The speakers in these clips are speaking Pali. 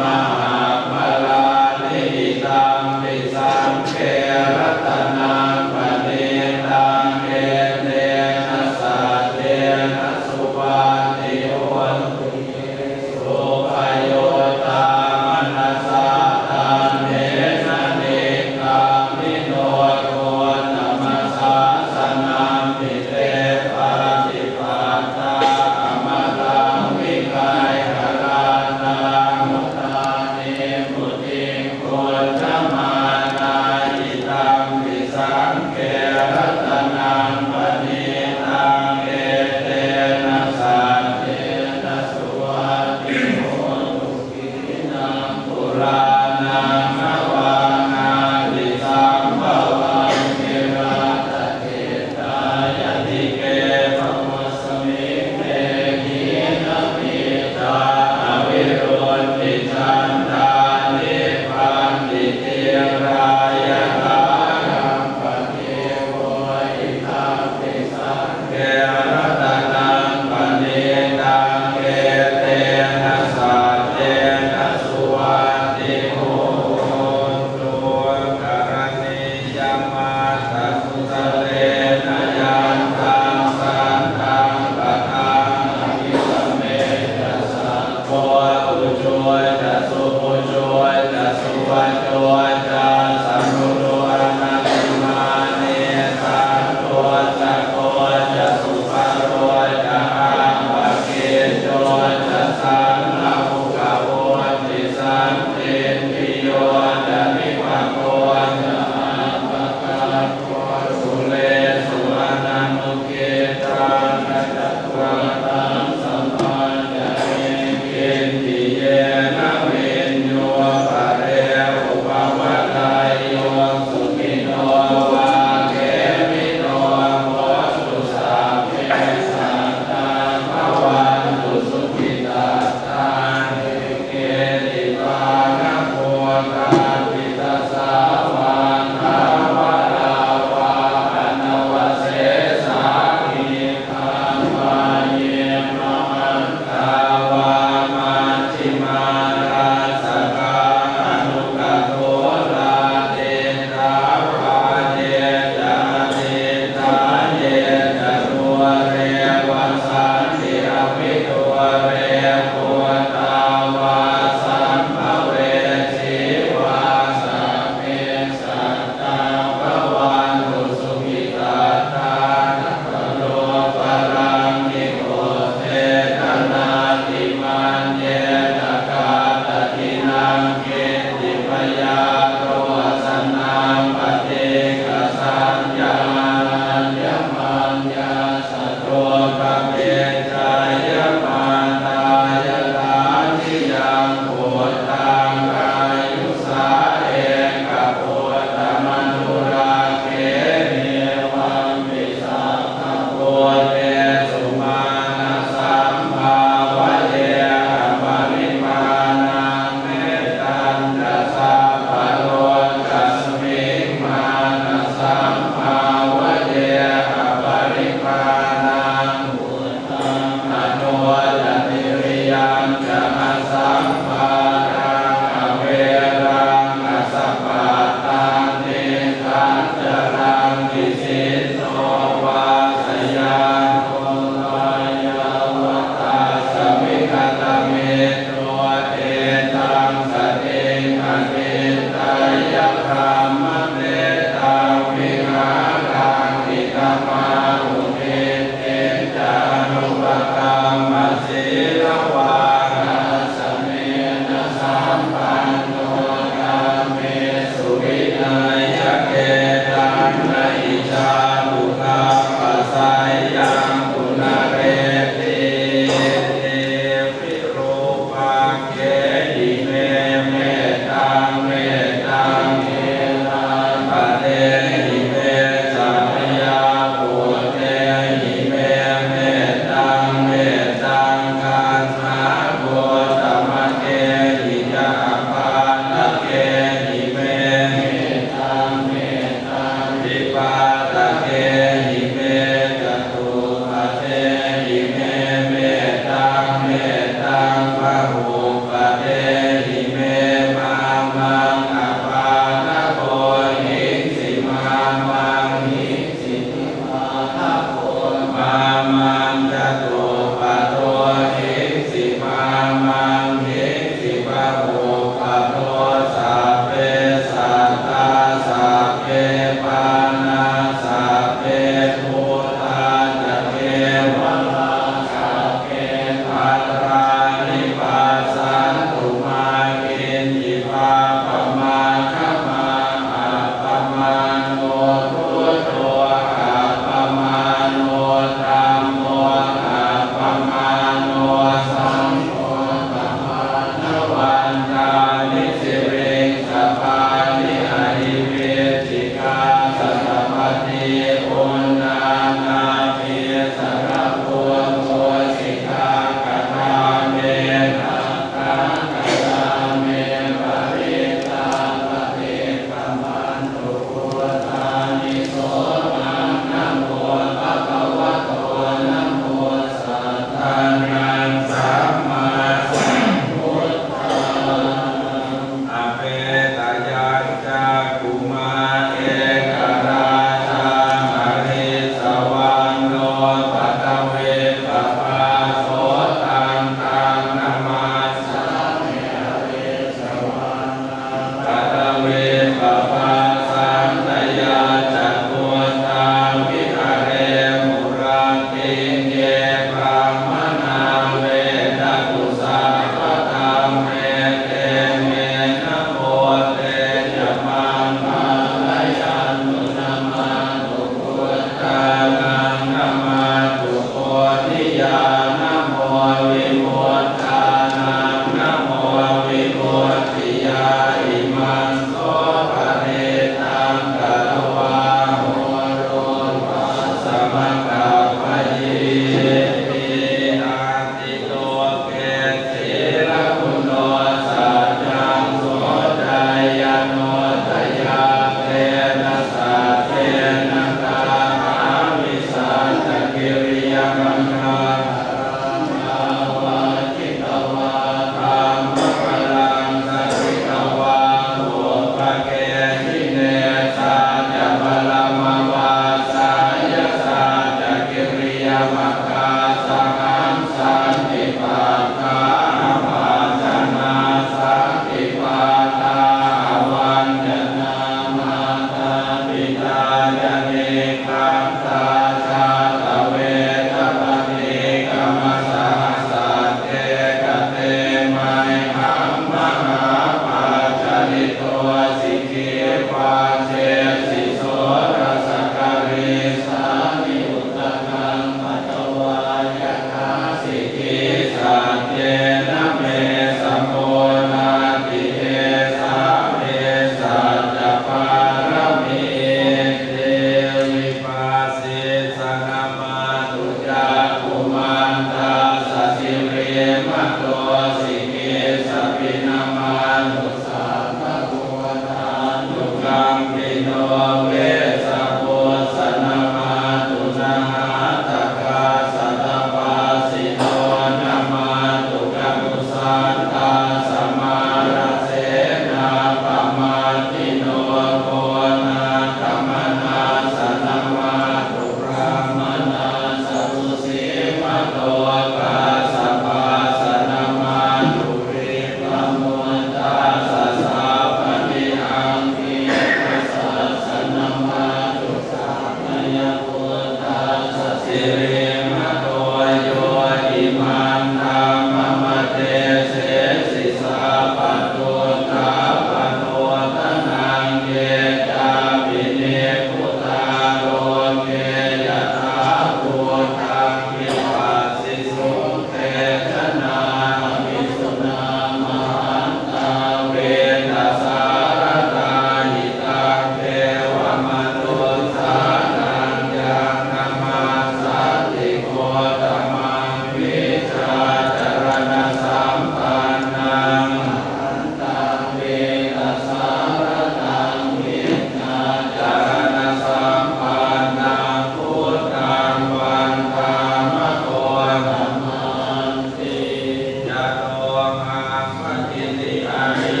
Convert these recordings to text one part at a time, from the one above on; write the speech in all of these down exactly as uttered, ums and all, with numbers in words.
Mahapphalaṃ idampi saṅghe ratanaṃ paṇītaṃ, etena saccena suvatthi hotu. Ye suppayuttā manasā daḷhena nikkāmino gotamasāsanamhi, te pattipattā amataṃ vigayha, laddhā mudhā nibbutiṃ bhuñjamānā. Idampi saṅghe ratanaṃ paṇītaṃ, etena saccena suvatthi hotu. Khīṇaṃ purāṇaṃ navaṃ natthi sambhavaṃ, virattacittāyatike bhavasmiṃ, te khīṇabījā aviruḷhichandā, nibbanti dhīrā yathāyampadīpo. Idampi saṅghe ratanaṃ paṇītaṃ, etena saccena suvatthi hotu. Karaṇīyamatthakusalena, yan taṃ santaṃ padaṃ abhisamecca, sakko ujū ca suhujū ca, suvaco cassa mrudu anatimānī, santussako ca subharo ca, appakicco ca sallahukavutti, santindriyo ca nipako ca, appagabbho kulesu ananugiddhaṃ. Na ca duttam samācare kiñci, yena viññū pare upa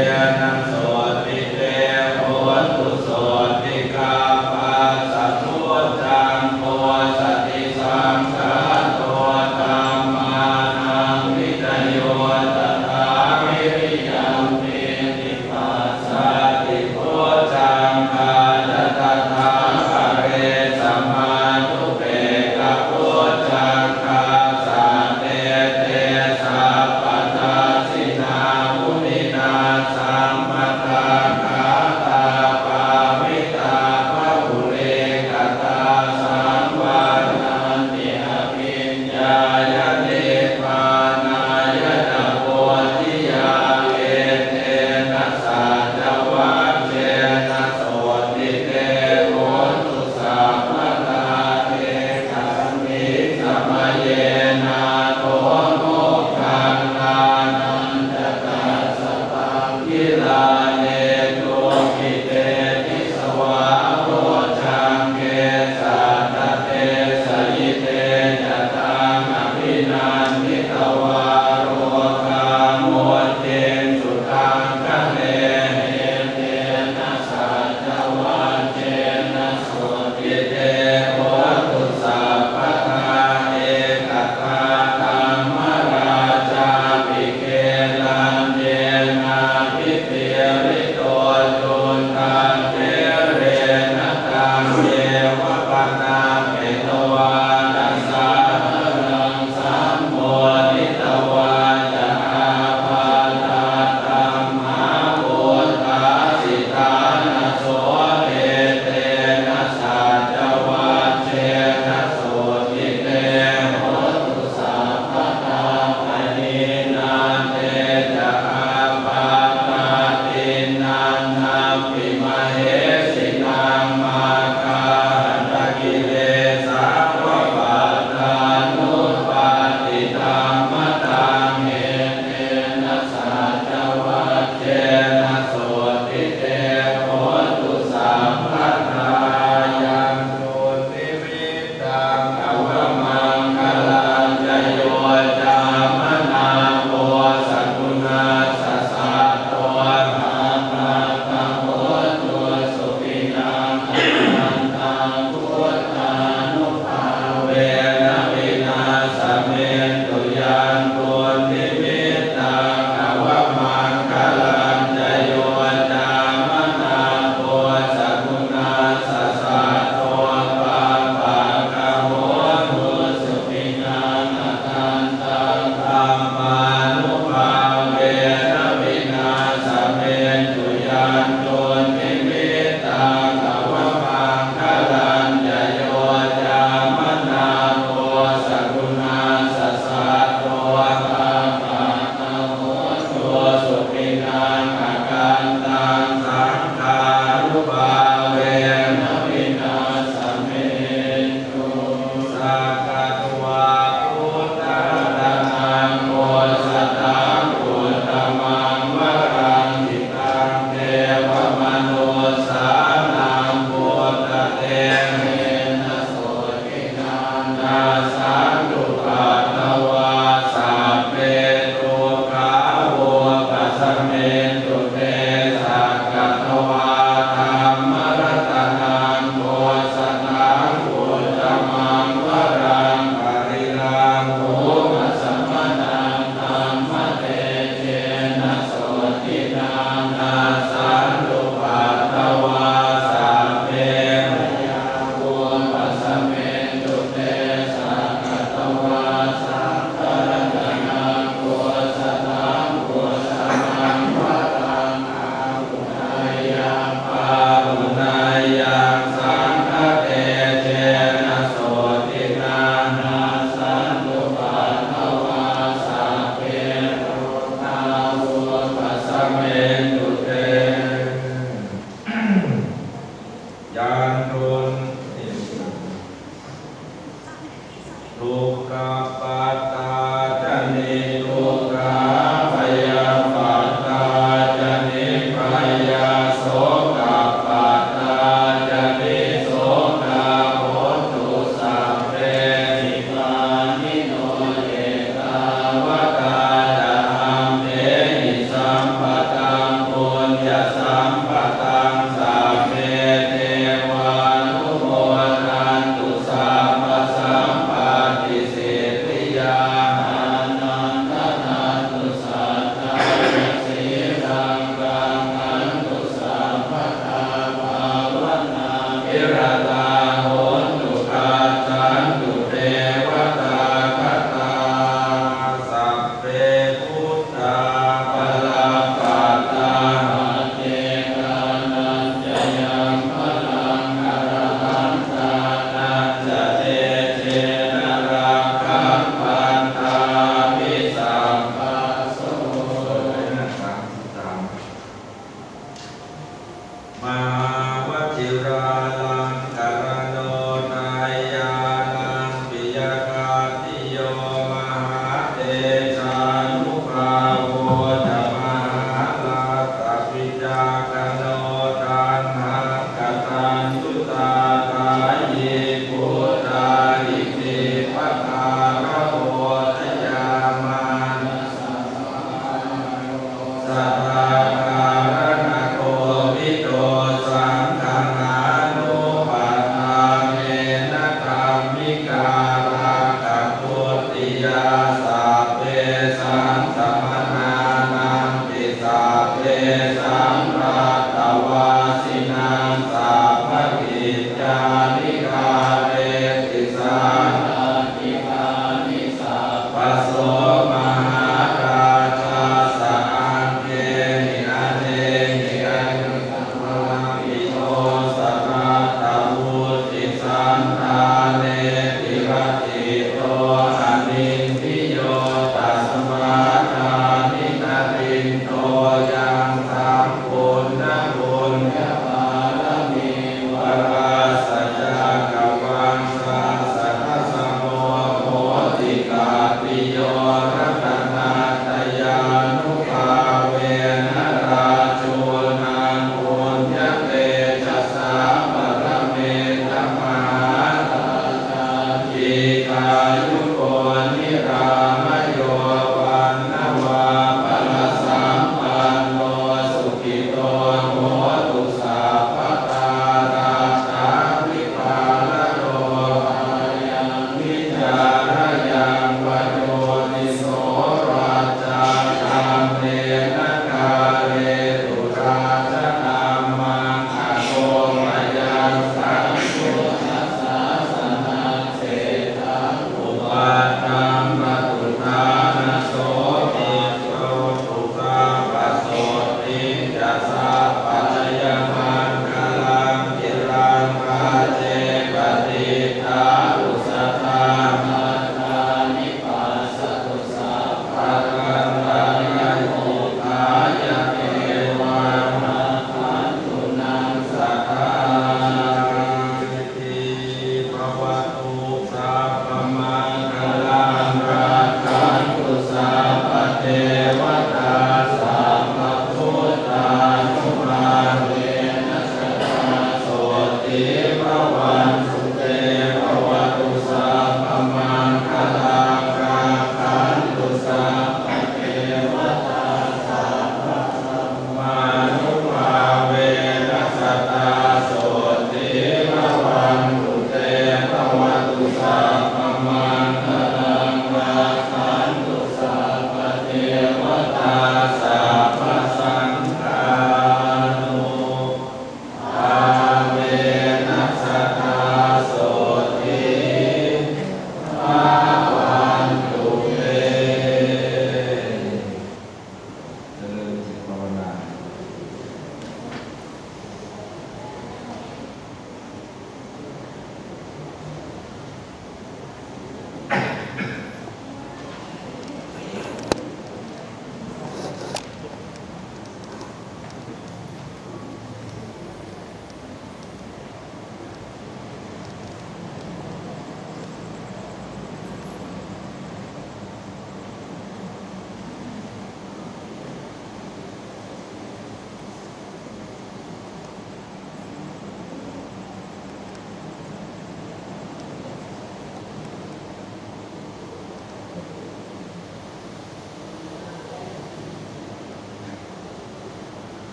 tena sotthi te hotu sotthi. Kappasatto caṅko satisaṅkhāto dhammānaṃ vicayo tathā viriyampīti passaddhi bojjhaṅgā ca tathāpare samādhupekkhabojjhaṅgā sattete sabbadassinā muninā sammadakkhātā bhāvitā bahulīkatā saṃvattati abhiñ ñāya nibbānāya ca bodhiyā. Etena saccavajjena sotthi te hotu sabbadā. Ekasmiṃ samaye nātho moggallānañca kassapaṃ gilāne dukkhite disvā bojjhaṅge satta desayi. Te ca taṃ abhinanditvā rogā mucciṃsu taṅkhaṇe. Etena saccavajjena sotthi te hotu sabbadā. Ekadā dhammarājāpi gelaññenābhipīḷito cundattherena taṃ yeva bhaṇāpetvāna sādaraṃ sammoditvā ca ābādhā tamhā vuṭṭhāsi ṭhānaso. Etena saccavajjena sotthi te hotu sabbadā. Pahīnā te ca ābādhā tiṇṇannampi mahesinaṃ maggāhatakilesā va pattānuppattidhammataṃ. Etena saccavajjena sotthi te hotu sabbadā. Yaṃ dunnimittaṃ avamaṅgalañca yo cāmanāpo sakuṇassa saddo pāpaggaho dussupinaṃ akantaṃ buddhānubhāvena vināsamentu. Yaṃ dunnimittaṃ avamaṅgalañca yo cāmanāpo sakuṇassa saddo pāpaggaho dussupinaṃ akantaṃ dhammānubhāvena vināsamentu. Yaṃ dunnimittaṃ avamaṅgalañca yo cāmanāpo sakuṇassa saddo pāpaggaho dussupinaṃ akantaṃ saṅghānubhāvena vināsamentu. Sakkatvā buddharatanaṃ osathaṃ uttamaṃ varaṃ hitaṃ devamanussānaṃ buddhatejena sotthinā nassantupaddavā sabbe dukkhā vūpasamentu te. Sakkatvā dhammaratanaṃ osathaṃ uttamaṃ varaṃ pariḷāhūpasamanaṃ dhammatejena sotthinā nassantupaddavā sabbe bhayā vūpasamentu te. Sakkatvā saṅgharatanaṃ osathaṃ uttamaṃ varaṃ āhuneyyaṃ pāhuneyyaṃ saṅghatejena sotthinā nassantupaddavā sabbe rogā vūpasamentu te. Yaṃ dunnimittaṃ dukkhappattā ca niddukkhā bhayappattā ca nibbhayā sokappattā ca nissokā hontu sabbepi pāṇino. Ettāvatā ca amhehi sambhataṃ Mahāvajirālaṅkaraṇo dāyādaṃ piyadādiyo mahātejānubhāvo ca mahārassabhicakkhaṇo taṇhaṅkataññutā dāyī puttā iti pagāraho dayāmāna sadā kāraṇakovido saṅghānanupaṭṭhānena dhammikā rakkhabuddhiyā sabbesaṃ samaṇānaṃ pi sabbesaṃ laddhavāsinaṃ sabbakiccāni kāreti sā sabbaso mahārājassa aṅgehi anehi anukampito saha satta vusi sandhāne tiratthito anindriyo tasmā dāni narindo yaṃ sampuṇṇapuññapāramī varassa cākavassa dasamo hoti khaddiyo ratanattayānubhāvena rājūnaṃ puññatejasā parameta mahārājā dīghāyuko nirāmayo vaṇṇavā balasampanno sukhito hotu sabbadā. Rattābhipālado ayaṃ vicarayaṃ vajosiso vacā kammena kāretu rājadhammaṃ agopayaṃ saṅghuttassa sāsanassa etam upaṭṭhaṃ. Patuṭṭhānaso vippho phuṭṭhassa sotthiṃ ca sabbajayamaṅgalaṃ ciraṃ rājje patiṭṭhā usathā mattāni passatu sabbadā hitāya dukkharogabhayaṃ sadā bhavatu sabbamaṅgalaṃ rakkhantu sabbadevatā sabbabuddhānubhāvena sadā sotthī bhavantu te. Bhavatu sabbamaṅgalaṃ rakkhantu sabbadevatā sabbadhammānubhāvena sadā sotthī bhavantu te. Bhavatu sabbamaṅgalaṃ rakkhantu sabbadevatā sabbasaṅghānu bhāvena sadā sotthī bhavantu te. เจริญจิตภาวนา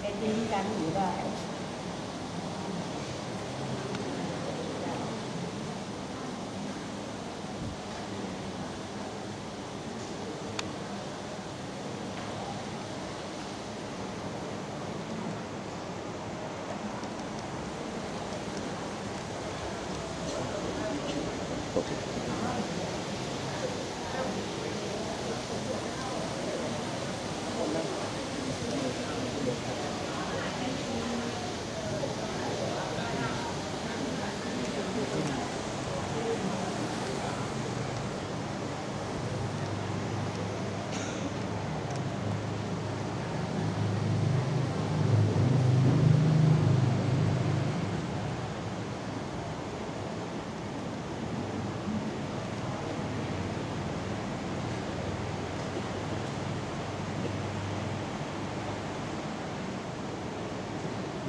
แอดมินกันอยู่ได้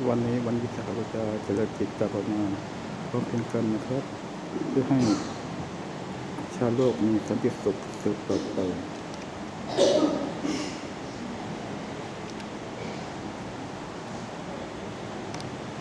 วันนี้วันวิสาขบูชา เจริญจิตตภาวนาพร้อมเพรียงกันนะครับ เพื่อให้ชาวโลกมีสันติสุขสืบต่อไป